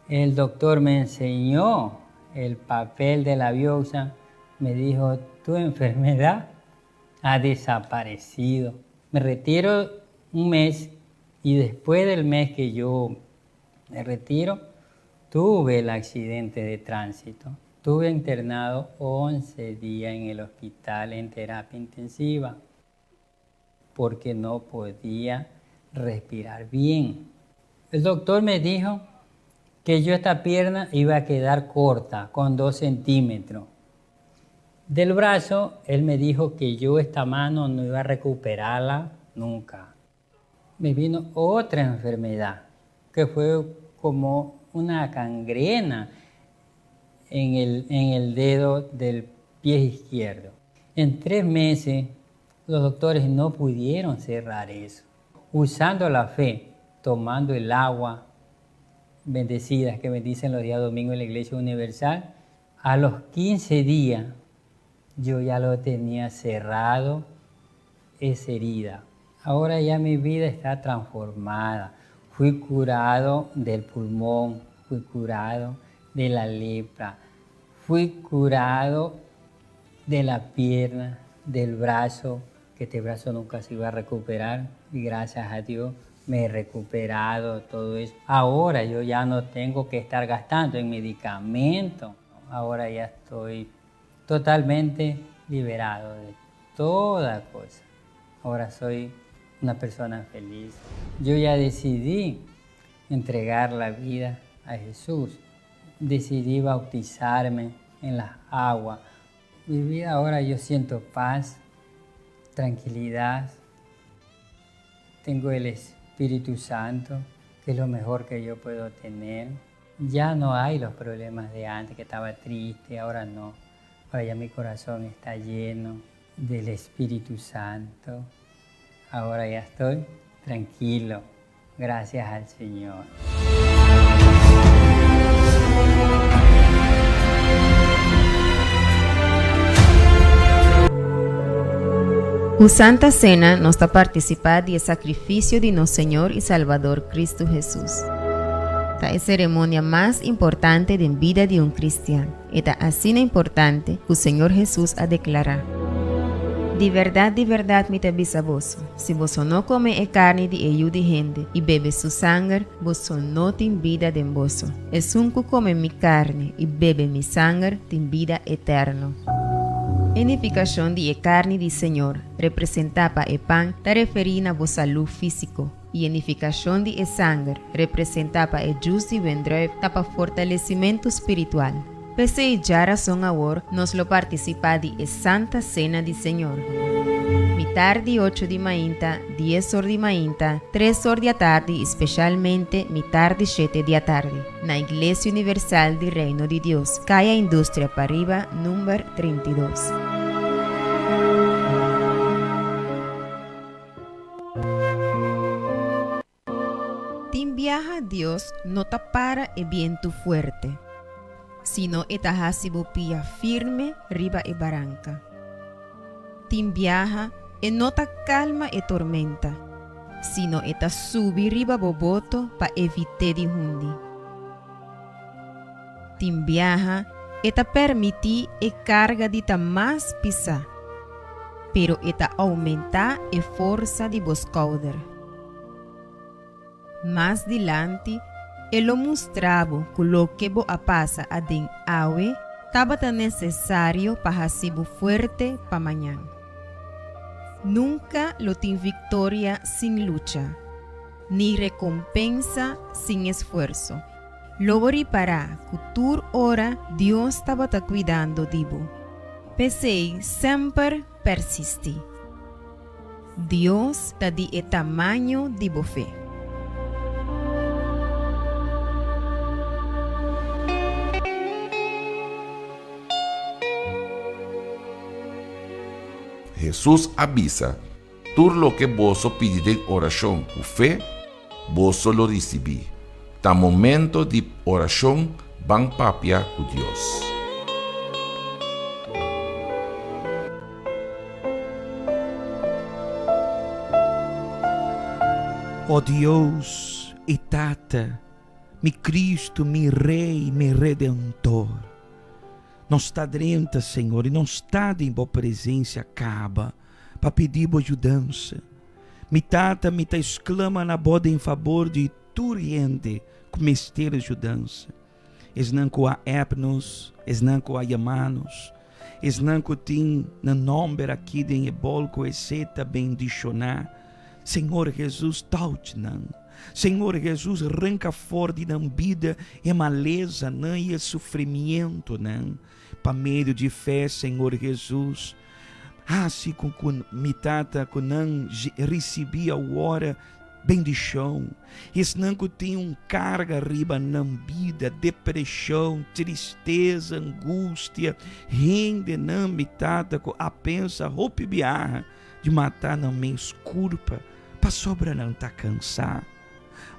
El doctor me enseñó el papel de la biopsia. Me dijo, tu enfermedad ha desaparecido. Me retiro un mes y después del mes que yo me retiro, tuve el accidente de tránsito. Tuve internado 11 días en el hospital en terapia intensiva porque no podía respirar bien. El doctor me dijo que yo esta pierna iba a quedar corta, con 2 centímetros. Del brazo, él me dijo que yo esta mano no iba a recuperarla nunca. Me vino otra enfermedad, que fue como una gangrena en el dedo del pie izquierdo. En 3 meses, los doctores no pudieron cerrar eso. Usando la fe, tomando el agua bendecida que bendicen los días domingos en la Iglesia Universal, a los 15 días yo ya lo tenía cerrado esa herida. Ahora ya mi vida está transformada. Fui curado del pulmón, fui curado de la lepra, fui curado de la pierna, del brazo, que este brazo nunca se iba a recuperar, y gracias a Dios me he recuperado todo eso. Ahora yo ya no tengo que estar gastando en medicamentos. Ahora ya estoy totalmente liberado de toda cosa. Ahora soy una persona feliz. Yo ya decidí entregar la vida a Jesús. Decidí bautizarme en las aguas. Mi vida ahora yo siento paz, tranquilidad. Tengo el Espíritu Santo, que es lo mejor que yo puedo tener. Ya no hay los problemas de antes, que estaba triste, ahora no. Ahora ya mi corazón está lleno del Espíritu Santo. Ahora ya estoy tranquilo, gracias al Señor. Ku Santa Sena nos ta partisipá di e sakrifisio di nos Señor i Salbador Kristu Hesus. Ta e seremonia mas importante den bida di un kristian. E ta asina importante ku Señor Hesus a deklará, Di bèrdat, di bèrdat mi ta bisa boso, si boso no kome e karni di e Yu di hende i bebe su sanger, boso no tin bida den boso. Esun ku kome mi karni i bebe mi sanger tin bida eterno. E nifikashon di e karni di Señor, representá pa e pan, ta referí na bo salú físiko, i e nifikashon di e sanger, representá pa e djus di wendrùif, ta pa fortalesimentu spiritual. P'esei djarason awor nos lo partisipá di e Santa Sena di Señor. Mitar di ocho di mainta, dies or di mainta, tres or di atardi i speshalmente mitar di shete di atardi, na Iglesia Universal di Reino di Dios, Kaya Industria Pariba, number 32. Tin biaha Dios no ta para e bientu fuerte, sino e ta hasi bo pia firme riba e baranka. Tin biaha e no ta kalma e tormenta, sino e ta subi riba bo boto pa evit'é di hundi. Tin biaha e ta permití e karga di ta mas pisá, pero e ta oumentá e forsa di bo skouder. Mas dilanti e lo mustra bo ku loke bo a pasa aden awe tabata nesesario pa hasi bo fuerte pa mañan. Nunka lo tin viktoria sin lucha, ni rekompensa sin esfuerso. Lo bo ripará ku tur ora Dios tabata kuidando di bo. P'esei semper persistí. Dios ta di e tamaño di bo fe. Hesus a bisa, Tur loke boso pidi den orashon ku fe, boso lo risibí. Ta momento di orashon, ban papia ku Dios. O Dios i Tata, mi Cristo, mi Rey, mi Redentor. Nos ta drenta, Señor, i nos ta den Bo presencia caba pa pidi Bo yudansa. Mi Tata, mi ta exclama na Bo den fabor di tur hende cu mester yudansa. Esnan cu a app nos, esnan cu a yama nos, esnan cu tin nan nomber aki den e bol cu esey ta bendiciona. Señor Jesus, touch nan. Señor Jesus, ranca for di nan bida e malezanan y e sufrimientonan. Pa medio di fe, Señor Jesus, haci cu cu mi tata cu nan ricibi awor bendicion. Esnan cu tin un carga riba nan bida, depresion, tristeza, angustia, hendenan, mi tata, cu a pensa hopi biaha di mata nan mes curpa pasobra nan ta cansá.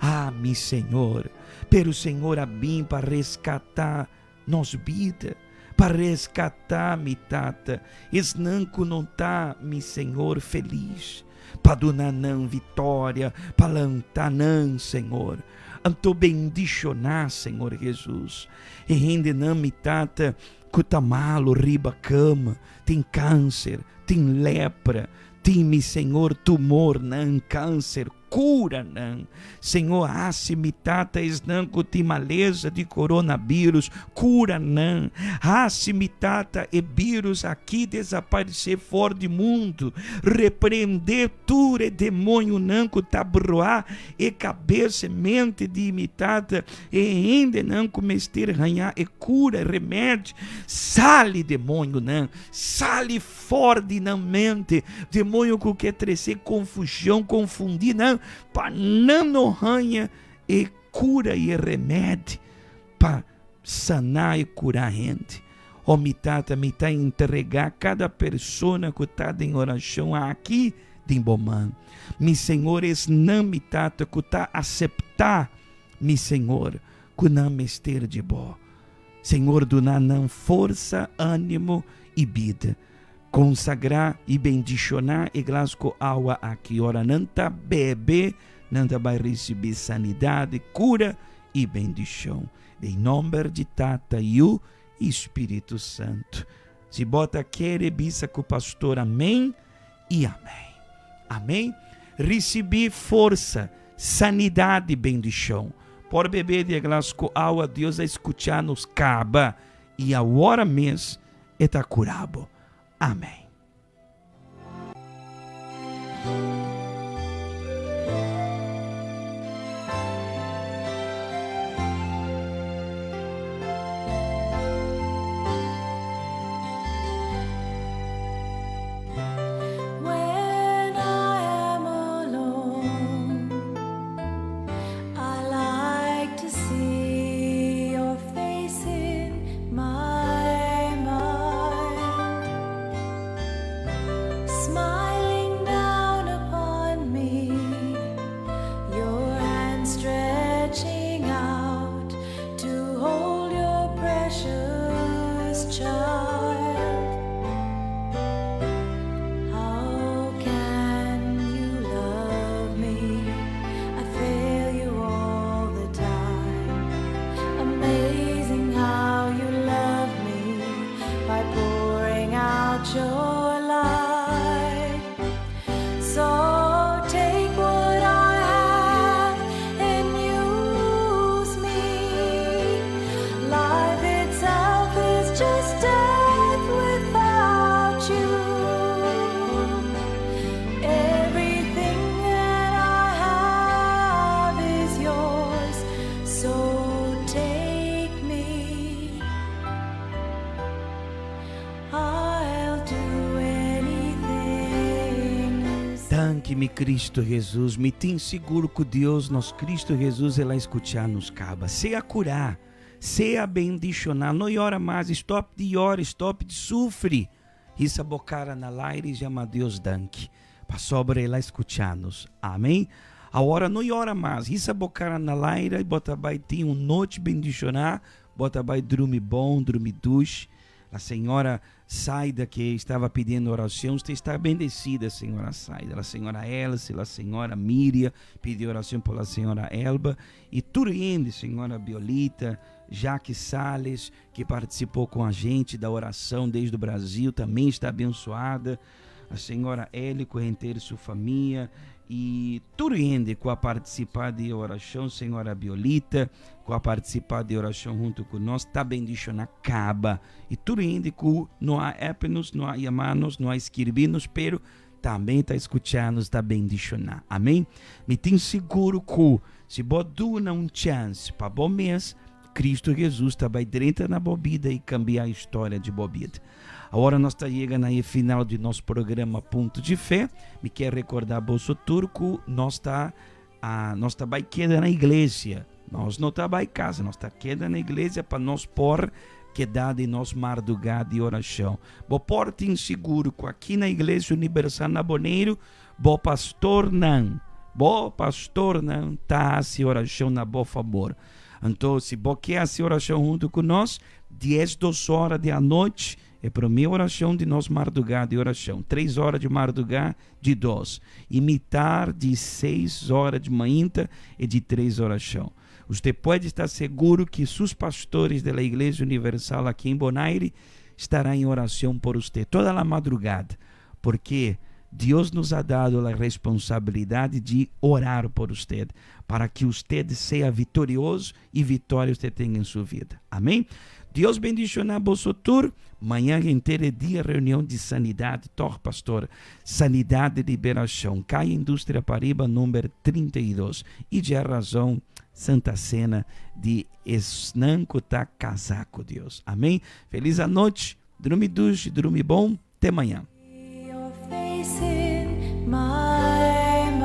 Ah, mi Señor, pero Señor a bin pa rescatá nos bida, pa rescatá mi tata, esnan cu no ta, mi Señor, feliz, pa duna nan victoria, pa lanta nan, Señor. Anto bendicioná, Señor Jesus, e hendenan, mi tata, cu ta malo riba cama, tin cáncer, tin lepra, tin, mi Señor, tumornan, cáncer, Cura nan. Señor, haci mi tata esnan cu tin maleza di coronavirus, cura nan. Haci mi tata e virus aki desaparece for di mundo. Reprende tur e demonionan cu ta broa e cabeza e mente di mi tata, e hendenan cu mester haña e cura, e remedio. Sali demonionan, sali For di nan mente, demoño ku ke trese konfushon, konfundí nan, pa nan no haña e kura i e remedi pa saná i kurá hende. O mi Tata, mi ta entregá kada persona ku ta den orashon aki den bo man. Mi Señor, esnan, mi Tata, ku ta aseptá, mi Señor, ku nan mester di bo. Señor duna nan forsa, ánimo i bida. Konsagrá i bendishoná e glas ku awa aki. Ora nan ta bebe, nan ta bai risibí sanidat, kura i bendishon. Den nòmber di Tata, Yu i Spiritu Santu. Si bo ta kere bisa ku pastor amén i amén. Amén. Risibí forsa, sanidat i bendishon. Por bebe di e glas ku awa Dios a skucha nos kaba i awor mes e ta kura bo. Amén. Danki mi Cristo Jesus, mi tin sigur cu Dios nos Cristo Jesus el a escucha nos caba. Sea cura, sea bendiciona, no yora mas, stop di yora, stop di sufri. Hisa bo kara na laira i yama Dios danki, pasobra El a skucha nos. Amen. Awor no yora mas, hisa bo kara na laira i bo ta bai tin un nochi bendishoná, bo ta bai drumi bon, drumi dushi. La señora Saida que estaba pidiendo oración, usted está bendecida, señora Saida. La señora Elsie, la señora Miriam pidió oración por la señora Elba. Y tur hende, señora Violita, Jaque Sales, que participou com a gente da oração desde o Brasil, também está abençoada. A senhora Eli com inteiro sua família e tur hende que a participar de oração, senhora Biolita, que a participar de oração junto conosco, está bendicionada caba. E tur hende que não há app-nos, não há chamanos, não há escrever-nos, pero também está escutando, está bendicionado. Amém? Me tenho seguro que se você dá um chance para bom mês, Cristo Jesus está vai dentro na bobida e cambiar a história de bobida. Agora nós está chegando aí final de nosso programa Ponto de Fé. Me quer recordar bolso turco, nós está ah, nós está vai queda na igreja. Nós não está vai casa, nós está queda na igreja para nós pôr quedar de nós madrugada de oração. Bo porte inseguro que aqui na Igreja Universal na Boneiro, bo pastor não, bo pastor não tá se oração na bo favor. Então, se você quer fazer oração junto conosco, 10 2 horas da noite, é para minha oração de nós madrugada de oração. 3 horas de madrugada de 2. E mitar de 6 horas de manhã e de 3 oração. Você pode estar seguro que seus pastores da Igreja Universal aqui em Bonaire estarão em oração por você toda a madrugada, porque Deus nos ha dado a responsabilidade de orar por você, para que você seja vitorioso e vitória você tenha em sua vida. Amém? Deus bendiga vosso tour. Manhã inteira dia reunião de sanidade, Tor pastor, sanidade e liberação. Cai Indústria Pariba, número 32. E de razão, Santa Cena de Esnanco tá casaco, Deus. Amém? Feliz a noite, dorme duche, dorme bom. Até amanhã. Your face in my mind,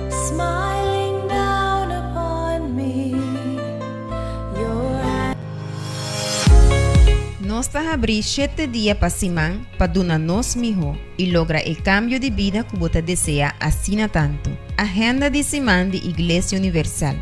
smiling down upon me. Your hand. Nos ta habrí shete dia pa siman pa duna nos mihó i logra e kambio di bida ku bo ta deseá asina tantu. Agenda di siman di Iglesia Universal.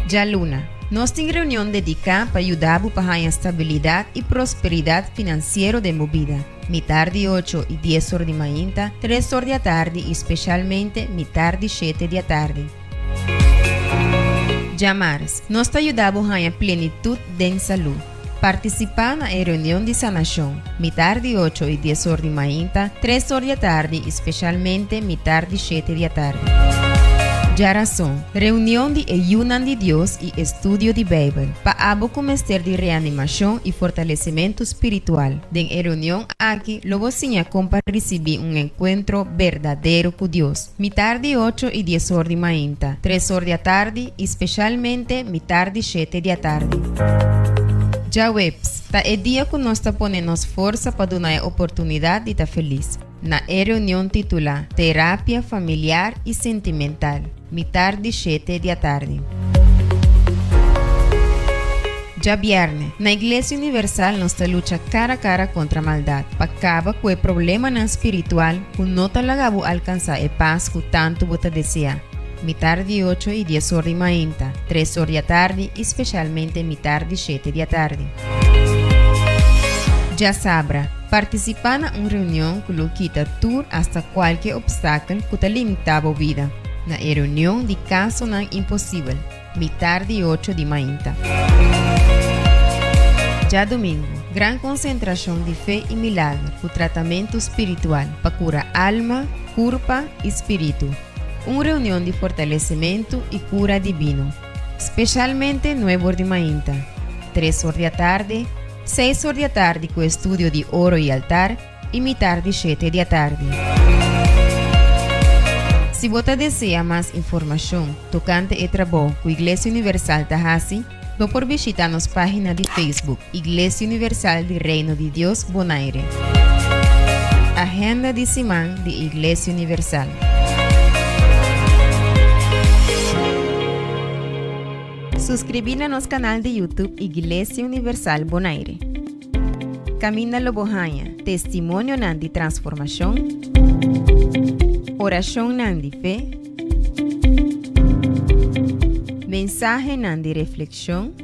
Djaluna, Nos tin reunion dediká pa yuda bo pa haña stabilidat i prosperidat finansiero den bo bida. Mitar di ocho i dies or di mainta, tres or di atardi i speshalmente mitar di shete di atardi. Djamars, Nos ta yuda bo haña plenitut den salú. Partisipá na e reunion di sanashon, mitar di ocho i dies or di mainta, tres or di atardi i speshalmente mitar di shete di atardi. Djarason, Reunion di e Yunan di Dios i estudio di Beibel, pa abo ku mester di reanimashon i fortalesimentu spiritual. Den e reunion aki lo bo siña kon pa risibí un enkuentro berdadero ku Dios. Mitar di ocho i dies or di mainta, tres or di atardi i speshalmente mitar di shete di atardi. Djaweps, ta e dia ku nos ta pone nos forsa pa duna e oportunidat di ta felis. Na e reunion titulá Terapia Familiar i Sentimental, mitar di shete di atardi. Djabièrnè, na Iglesia Universal nos ta lucha kara kara kontra maldat, pa kaba ku e problemanan spiritual ku no ta laga bo alkansá e pas ku tantu bo ta deseá. Mitar di ocho i dies or di mainta, tres or di atardi i speshalmente mitar di shete di atardi. Djasabra, partisipá na un reunion ku lo kita tur asta kualke opstakel ku ta limitá bo bida. Na e reunion di Kasonan Imposibel, mitar di ocho di mainta. Djadumingu, gran konsentrashon di fe i milager ku tratamentu spiritual pa kura alma, kurpa i spiritu. Un reunion di fortalesimentu i kura dibino. Speshalmente nuebe or di mainta, tres or di atardi, seis or di atardi ku estudio di oro i altar i mitar di shete di atardi. Si bo ta desea mas informashon tokante e trabou ku Iglesia Universal ta hasi, bo por bishita nos página di Facebook, Iglesia Universal di Reino di Dios Bonaire. Agenda di siman di Iglesia Universal. Suskribí na nos kanal di YouTube Iglesia Universal Bonaire. Kaminda lo bo haña testimonionan di transformashon, orashonnan di fe, mensahenan di reflekshon,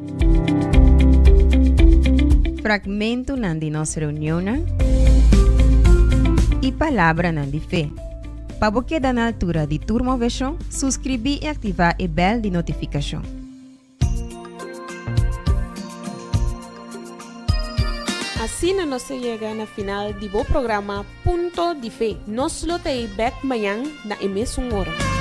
fragmentonan di nos reunionnan i palabranan di fe. Pa bo keda na altura di tur moveshon, suskribí i aktivá e bèl di notifikashon. Asina nos ta yega na final di bo programa Punto di Fe. Nos lo ta ei bèk mañan na e mesun ora.